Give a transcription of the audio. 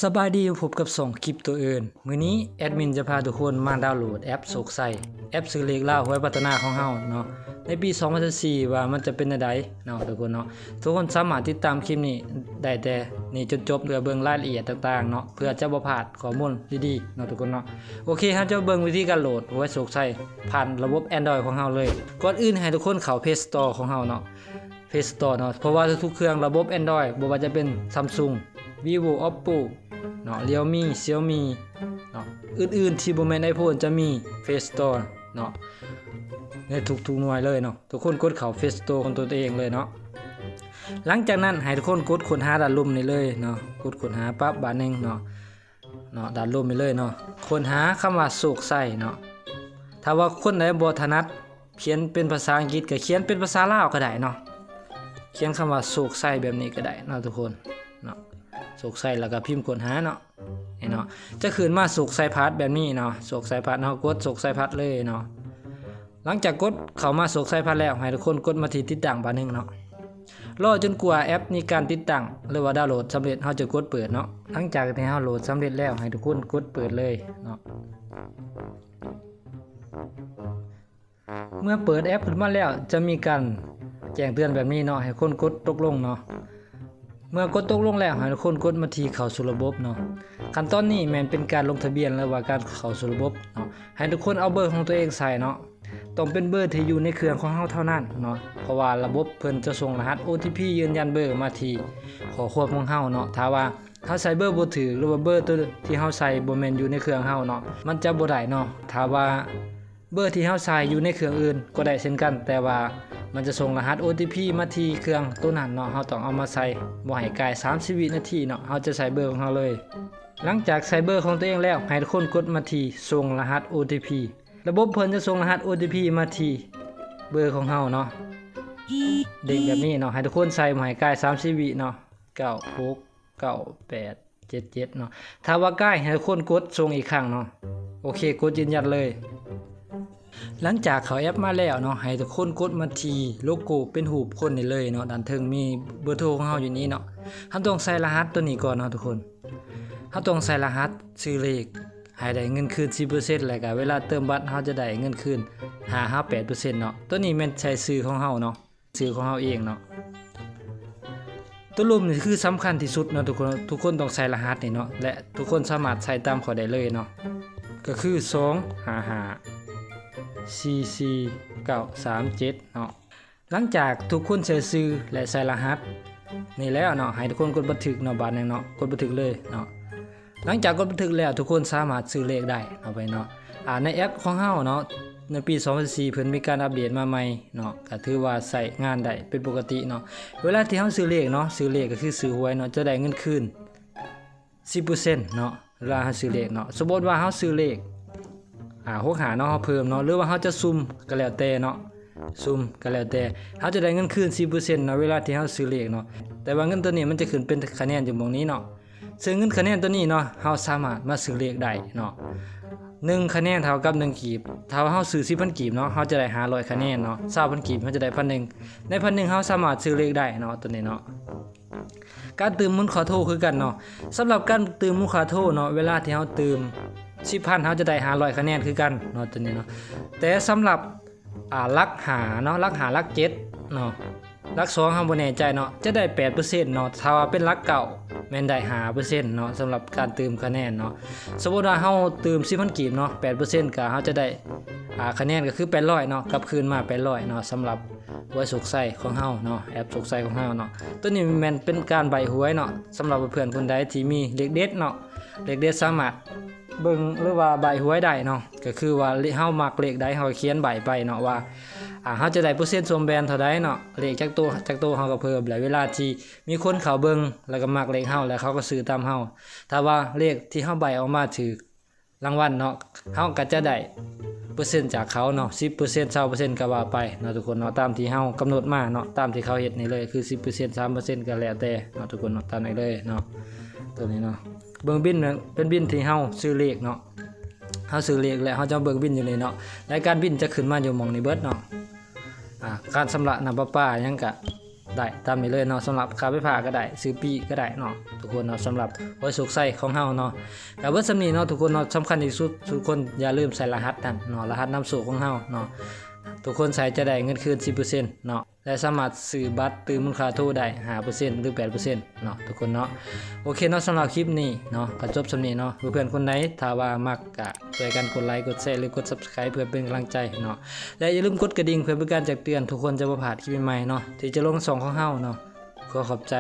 ສະບາຍດີ ພົບກັບຊ່ອງຄລິບໂຕເອີນ. ມື້ນີ້ແອດມິນຈະພາທຸກຄົນມາດາວໂຫຼດແອັບໂຊກໄຊ, ແອັບຊື້ເລກລາວຫວຍພັດທະນາຂອງເຮົາເນາະ ໃນປີສອງພັນຊາວສີ່ ວ່າມັນຈະເປັນແນວໃດເນາະທຸກຄົນເນາະ. ທຸກຄົນສາມາດຕິດຕາມຄລິບນີ້ໄດ້ແຕ່ນີ້ຈົນຈົບ ເພື່ອເບິ່ງລາຍລະອຽດຕ່າງໆເນາະ ເພື່ອຈະບໍ່ພາດຂໍ້ມູນດີໆເນາະທຸກຄົນເນາະ. ໂອເຄ ເຮົາຈະເບິ່ງວິທີການໂຫຼດຫວຍໂຊກໄຊຜ່ານລະບົບ Android ຂອງເຮົາເລີຍ. ກ່ອນອື່ນໃຫ້ທຸກຄົນເຂົ້າ Play Store ຂອງເຮົາເນາະ Play Store ເນາະ ເພາະວ່າທຸກໆເຄື່ອງລະບົບ Android ບໍ່ວ່າຈະເປັນ Samsung, Vivo, Oppo ເນາະ, Realme, Xiaomi ເນາະ ອື່ນໆທີ່ບໍ່ແມ່ນ iPhone ຈະມີ Play Store ເນາະ ໃນທຸກໆໜ່ວຍເລີຍເນາະ. ທຸກຄົນກົດເຂົ້າ Play Store ຂອງຕົວເອງເລີຍເນາະ. ຫຼັງຈາກນັ້ນໃຫ້ທຸກຄົນກົດຄົ້ນຫາດ້ານລຸ່ມນີ້ເລີຍເນາະ, ກົດຄົ້ນຫາປັບບາດໜຶ່ງເນາະ ເນາະ ດ້ານລຸ່ມນີ້ເລີຍເນາະ, ຄົ້ນຫາຄຳວ່າໂຊກໄຊເນາະ. ຖ້າວ່າຄົນໃດບໍ່ຖະໜັດຂຽນເປັນພາສາອັງກິດ ກໍຂຽນເປັນພາສາລາວກໍໄດ້ເນາະ, ຂຽນຄຳວ່າໂຊກໄຊແບບນີ້ກໍໄດ້ເນາະທຸກຄົນເນາະ, ໂຊກໄຊ ແລ້ວກໍພິມຄົ້ນຫາເນາະ. ນີ້ເນາະ ຈະຂຶ້ນມາໂຊກໄຊພັດແບບນີ້ເນາະ, ໂຊກໄຊພັດ ເຮົາກົດໂຊກໄຊພັດເລີຍເນາະ. ຫຼັງຈາກກົດເຂົ້າມາໂຊກໄຊພັດແລ້ວ ໃຫ້ທຸກຄົນກົດມາທີ່ຕິດຕັ້ງບາດໜຶ່ງເນາະ, ລໍຈົນກວ່າແອັບມີການຕິດຕັ້ງ ຫຼືວ່າດາວໂຫຼດສຳເລັດ ເຮົາຈະກົດເປີດເນາະ. ຫຼັງຈາກທີ່ເຮົາໂຫຼດສຳເລັດແລ້ວ ໃຫ້ທຸກຄົນກົດເປີດເລີຍເນາະ. ເມື່ອເປີດແອັບຂຶ້ນມາແລ້ວ ຈະມີການແຈ້ງເຕືອນແບບນີ້ເນາະ, ໃຫ້ຄົນກົດຕົກລົງເນາະ. ເມື່ອກົດຕົກລົງແລ້ວ ໃຫ້ຄົນກົດມາທີ່ເຂົ້າສູ່ລະບົບເນາະ. ຂັ້ນຕອນນີ້ແມ່ນເປັນການລົງທະບຽນ ຫຼືວ່າການເຂົ້າສູ່ລະບົບເນາະ. ໃຫ້ທຸກຄົນເອົາເບີຂອງຕົວເອງໃສ່ເນາະ, ຕ້ອງເປັນເບີທີ່ຢູ່ໃນເຄື່ອງຂອງເຮົາເທົ່ານັ້ນເນາະ, ເພາະວ່າລະບົບເພິ່ນຈະສົ່ງລະຫັດ ໂອທີພີ ຢືນຢັນເບີມາທີ່ຂໍ້ຄວາມຂອງເຮົາເນາະ. ຖ້າວ່າເຮົາໃສ່ເບີບໍ່ຖືກ ຫຼືວ່າເບີໂຕທີ່ເຮົາໃສ່ບໍ່ແມ່ນຢູ່ໃນເຄື່ອງເຮົາເນາະ, ມັນຈະບໍ່ໄດ້ເນາະ. ຖ້າວ່າ ເບີທີ່ເຮົາໃສ່ຢູ່ໃນເຄື່ອງອື່ນກໍໄດ້ເຊັ່ນກັນ, ແຕ່ວ່າມັນຈະສົ່ງລະຫັດ ໂອທີພີ ມາທີ່ເຄື່ອງໂຕນັ້ນເນາະ, ເຮົາຕ້ອງເອົາມາໃສ່ ບໍ່ໃຫ້ກາຍສາມສິບວິນາທີເນາະ, ເຮົາຈະໃສ່ເບີຂອງເຮົາເລີຍ. ຫຼັງຈາກໃສ່ເບີຂອງຕົວເອງແລ້ວ ໃຫ້ທຸກຄົນກົດມາທີ່ສົ່ງລະຫັດ ໂອທີພີ, ລະບົບເພິ່ນຈະສົ່ງລະຫັດ ໂອທີພີ ມາທີ່ເບີຂອງເຮົາເນາະ, ເດ້ງແບບນີ້ເນາະ, ໃຫ້ທຸກຄົນໃສ່ ບໍ່ໃຫ້ກາຍສາມສິບວິເນາະ, ເກົ້າຫົກ ເກົ້າແປດເຈັດເຈັດເນາະ. ຖ້າວ່າກາຍ ໃຫ້ທຸກຄົນກົດສົ່ງອີກຄັ້ງເນາະ. ໂອເຄ ກົດຢືນຢັນເລີຍ. ຫຼັງຈາກເຂົ້າແອັບມາແລ້ວເນາະ ໃຫ້ທຸກຄົນກົດມາທີ່ໂລໂກ້ເປັນຮູບຄົນນີ້ເລີຍເນາະ, ດ້ານເທິງມີເບີໂທຂອງເຮົາຢູ່ນີ້ເນາະ. ເຮົາຕ້ອງໃສ່ລະຫັດຕົວນີ້ກ່ອນເນາະທຸກຄົນ, ເຮົາຕ້ອງໃສ່ລະຫັດຊື້ເລກໃຫ້ໄດ້ເງິນຄືນສິບເປີເຊັນ ແລ້ວກະເວລາເຕີມບັດເຮົາຈະໄດ້ເງິນຄືນຫ້າຫາແປດເປີເຊັນເນາະ. ຕົວນີ້ແມ່ນໃສ່ຊື່ຂອງເຮົາເນາະ. ຊື່ຂອງເຮົາເອງເນາະ. ຕົວລຸ່ມນີ້ຄືສຳຄັນທີ່ສຸດເນາະທຸກຄົນ, ທຸກຄົນຕ້ອງໃສ່ລະຫັດນີ້ເນາະ ແລະ ທຸກຄົນສາມາດໃສ່ຕາມຂ້ອຍໄດ້ເລີຍເນາະ, ກໍຄືສອງຫ້າຫ້າ ສີ່ສີ່ເກົ້າສາມເຈັດເນາະ. ຫຼັງຈາກທຸກຄົນໃສ່ຊື່ ແລະ ໃສ່ລະຫັດນີ້ແລ້ວເນາະ, ໃຫ້ທຸກຄົນກົດບັນທຶກເນາະ, ບາດໜຶ່ງເນາະ ກົດບັນທຶກເລີຍເນາະ. ຫຼັງຈາກກົດບັນທຶກແລ້ວ ທຸກຄົນສາມາດຊື້ເລກໄດ້ເນາະ ໄປເນາະ. ອ່າ ໃນແອັບຂອງເຮົາເນາະ ໃນປີສອງພັນຊາວສີ່ ເພິ່ນມີການອັບເດດມາໃໝ່ເນາະ, ກໍຖືວ່າໃຊ້ງານໄດ້ເປັນປົກກະຕິເນາະ. ເວລາທີ່ເຮົາຊື້ເລກເນາະ, ຊື້ເລກກໍຄືຊື້ຫວຍເນາະ, ຈະໄດ້ເງິນຄືນສິບເປີເຊັນເນາະ ເວລາເຮົາຊື້ເລກເນາະ. ສົມມຸດວ່າເຮົາຊື້ເລກ ອ່າ ຫົກຫ້າເນາະ, ເຮົາເພີ່ມເນາະ ຫຼືວ່າເຮົາຈະສຸ່ມກໍແລ້ວແຕ່ເນາະ, ສຸ່ມກໍແລ້ວແຕ່, ເຮົາຈະໄດ້ເງິນຄືນສິບເປີເຊັນເນາະ ເວລາທີ່ເຮົາຊື້ເລກເນາະ. ແຕ່ວ່າເງິນຕົວນີ້ມັນຈະຂຶ້ນເປັນຄະແນນຢູ່ໝ່ອງນີ້ເນາະ. ເຊິ່ງເງິນຄະແນນຕົວນີ້ເນາະ ເຮົາສາມາດມາຊື້ເລກໄດ້ເນາະ, ໜຶ່ງຄະແນນເທົ່າກັບໜຶ່ງກີບ. ຖ້າວ່າເຮົາຊື້ສິບພັນກີບເນາະ ເຮົາຈະໄດ້ຫ້າຮ້ອຍຄະແນນເນາະ, ຊາວພັນກີບເຮົາຈະໄດ້ພັນໜຶ່ງ. ໃນພັນໜຶ່ງເຮົາສາມາດຊື້ເລກໄດ້ເນາະ ຕົວນີ້ເນາະ. ການຕື່ມມູນຄ່າໂທຄືກັນເນາະ, ສຳລັບການຕື່ມມູນຄ່າໂທເນາະ ເວລາທີ່ເຮົາຕື່ມສິບພັນ ເຮົາຈະໄດ້ຫ້າຮ້ອຍຄະແນນຄືກັນເນາະ ຕົວນີ້ເນາະ. ແຕ່ສຳລັບ ອ່າ ຫຼັກຫ້າເນາະ, ຫຼັກຫ້າ ຫຼັກເຈັດເນາະ, ຫຼັກສອງເຮົາບໍ່ແນ່ໃຈເນາະ ຈະໄດ້ແປດເປີເຊັນເນາະ. ຖ້າວ່າເປັນຫຼັກເກົ້າແມ່ນໄດ້ຫ້າເປີເຊັນເນາະ ສຳລັບການຕື່ມຄະແນນເນາະ. ສົມມຸດວ່າເຮົາຕື່ມສິບພັນກີບເນາະ, ແປດເປີເຊັນກໍເຮົາຈະໄດ້ ອ່າ ຄະແນນກໍຄືແປດຮ້ອຍເນາະ, ກັບຄືນມາແປດຮ້ອຍເນາະ ສຳລັບຫວຍໂຊກໄຊຂອງເຮົາເນາະ, ແອັບໂຊກໄຊຂອງເຮົາເນາະ. ຕົວນີ້ແມ່ນເປັນການໃບ້ຫວຍເນາະ, ສຳລັບເພື່ອນໆຄົນໃດທີ່ມີເລກເດັດເນາະ, ເລກເດັດສາມາດ ເບິ່ງ ຫຼືວ່າໃບ້ຫວຍໄດ້ເນາະ, ກໍຄືວ່າເຮົາມັກເລກໃດ ເຮົາກໍຂຽນໃບ້ໄປເນາະ ວ່າ ອ່າ ເຮົາຈະໄດ້ເປີເຊັນສົມແບ່ງເທົ່າໃດເນາະ, ເລກຈັກໂຕ ຈັກໂຕເຮົາກໍເພີ່ມ. ແລ້ວເວລາທີ່ມີຄົນເຂົ້າເບິ່ງ ແລ້ວກໍມັກເລກເຮົາ ແລ້ວເຂົາກໍຊື້ຕາມເຮົາ. ຖ້າວ່າເລກທີ່ເຮົາໃບ້ອອກມາຖືກລາງວັນເນາະ, ເຮົາກໍຈະໄດ້ເປີເຊັນຈາກເຂົາເນາະ, ສິບເປີເຊັນ ຊາວເປີເຊັນ ກໍວ່າໄປເນາະທຸກຄົນເນາະ, ຕາມທີ່ເຮົາກຳນົດມາເນາະ, ຕາມທີ່ເຂົາເຮັດນີ້ເລີຍ ຄືສິບເປີເຊັນ ສາມເປີເຊັນ ກໍແລ້ວແຕ່ເນາະທຸກຄົນເນາະ, ຕາມນີ້ເລີຍເນາະ. ຕົວນີ້ເນາະ ເບິ່ງບິນເນາະ ເປັນບິນທີ່ເຮົາຊື້ເລກເນາະ, ເຮົາຊື້ເລກແລ້ວເຮົາຈະເບິ່ງບິນຢູ່ນີ້ເນາະ, ລາຍການບິນຈະຂຶ້ນມາຢູ່ໝ່ອງນີ້ເບິດເນາະ. ອ່າ ການຊຳລະນ້ຳປະປາຫຍັງກະ ໄດ້ຕາມນີ້ເລີຍເນາະ. ສຳລັບຄ່າໄຟຟ້າກໍໄດ້ ຊື້ປີ້ກໍໄດ້ເນາະທຸກຄົນເນາະ. ສຳລັບຫວຍໂຊກໄຊຂອງເຮົາເນາະ ກໍເບິດສ່ຳນີ້ເນາະທຸກຄົນເນາະ. ສຳຄັນທີ່ສຸດ ທຸກຄົນຢ່າລືມໃສ່ລະຫັດນັ້ນເນາະ ລະຫັດນຳໂຊກຂອງເຮົາເນາະ. ທຸກຄົນໃສ່ຈະໄດ້ເງິນຄືນສິບເປີເຊັນເນາະ ແລະ ສາມາດຊື້ບັດຕື່ມມູນຄ່າໂທໄດ້ຫ້າເປີເຊັນ ຫຼື ແປດເປີເຊັນເນາະທຸກຄົນເນາະ. ໂອເຄເນາະ ສຳລັບຄລິບນີ້ເນາະ ກໍຈົບສ່ຳນີ້ເນາະ. ເພື່ອນໆຄົນໃດຖ້າວ່າມັກ ກໍຊ່ວຍກັນກົດໄລ ກົດແຊ ຫຼື ກົດ Subscribe ເພື່ອເປັນກຳລັງໃຈເນາະ ແລະ ຢ່າລືມກົດກະດິ່ງເພື່ອເປັນການແຈ້ງເຕືອນ ທຸກຄົນຈະບໍ່ພາດຄລິບໃໝ່ໆເນາະ ທີ່ຈະລົງໃນຊ່ອງຂອງເຮົາເນາະ. ຂໍຂອບໃຈ.